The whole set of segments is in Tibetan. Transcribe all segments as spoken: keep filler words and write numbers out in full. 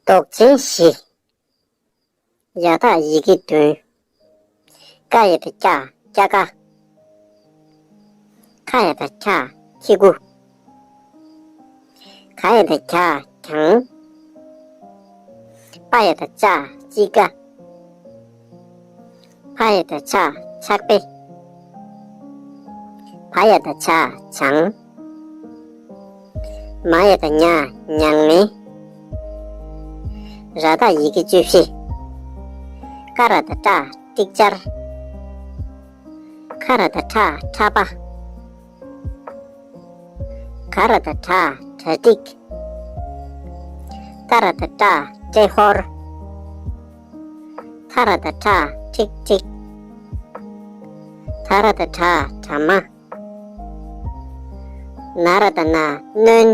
མདོག་ཅན་བཞི། ཡ་བཏགས་ཡི་གེ་བདུན། ཀ་ཡ་བཏགས་ཀྱ། ཀྱ་ཀ། ཁ་ཡ་བཏགས་ཁྱ། ཁྱི་གུ། ག་ཡ་བཏགས་གྱ། གྱང་། པ་ཡ་བཏགས་ཙ། ཙི་ཀ། ཕ་ཡ་བཏགས་ཕྱ། ཕྱག་དཔེ། བ་ཡ་བཏགས་བྱ། བྱང་། མ་ཡ་བཏགས་མྱ། མྱང་མེ། ར་བཏགས་ཡི་གེ་བཅུ་བཞི། ཀ་ར་བཏགས་ཀྲ། ཀྲིག་ཅར། ཁ་ར་བཏགས་ཁྲ། ཁྲ་པ། ག་ར་བཏགས་གྲ། གྲ་སྒྲིག། ཏ་ར་བཏགས་ཏྲ། ཏྲེ་ཧོར། ཐ་ར་བཏགས་ཐྲ། ཐིག་ཐིག། ད་ར་བཏགས་དྲ། དྲ་མ། ན་ར་བཏགས་ན། སྣོན།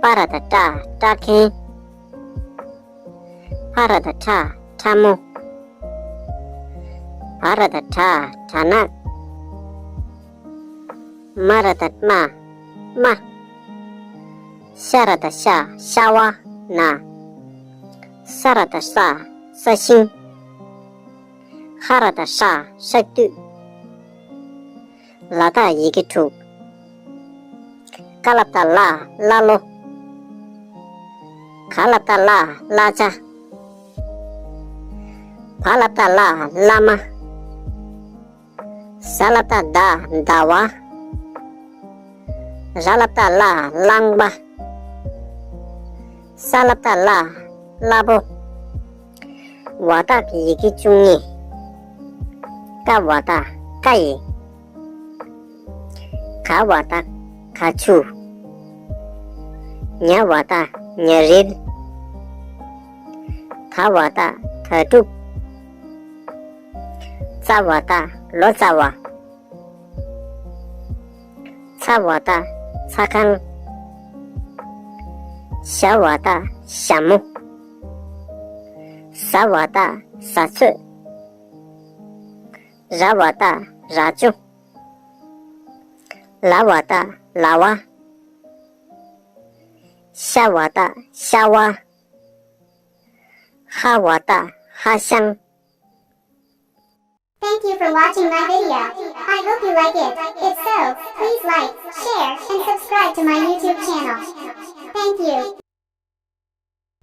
པ་ར་བཏགས་པྲ། པྲ་མཁན། ཕ་ར་བཏགས་ཕྲ། ཕྲ་མོ། བ་ར་བཏགས་བྲ། བྲ་ནག། མ་ར་བཏགས་མ། རྨ། ཤ་ར་བཏགས་ཤ། ཤ་བ། ན། ས་ར་བཏགས་ས། ས་ཤིང་། ཧ་ར་བཏགས་ཧྲ། ཧྲག་བདུད། ལ་བཏགས་ཡི་གེ་དྲུག། ཀ་ལ་བཏགས་ཀླ། ཀླ་ཀློ། ག་ལ་བཏགས་གླ། གླ་ཆ། བ་ལ་བཏགས་གླ། གླ་མ། ཟ་ལ་བཏགས་ཟླ། ཟླ་བ། ར་ལ་བཏགས་རླ། རླངས་པ། ས་ལ་བཏགས་སླ། སླ་པོ། ཝ་བཏགས་ཡི་གེ་བཅུ་གཉིས། ཀ་ཝ་བཏགས་ཀ་ཡི། ག་ཝ་བཏགས་ག་ཆུ། ཉ་ཝ་བཏགས་ཉ་རིལ། ད་ཝ་བཏགས་དྭ་ཕྲུག། ཙ་ཝ་བཏགས་ལོ་ཙཱ་བ། ཚ་ཝ་བཏགས་ཚ་ཁང་། ཞ་ཝ་བཏགས་ཞྭ་མོ། ཟ་ཝ་བཏགས་ཟ་ཚོད། ར་ཝ་བཏགས་རྭ་ཅོ། ལ་ཝ་བཏགས་ལྭ་བ། ཤ་ཝ་བཏགས་ཤྭ་བ། ཧ་ཝ་བཏགས་ཧ་ཤང་། Thank you for watching my video. I hope you like it. If so, please like, share, and subscribe to my YouTube channel. Thank you.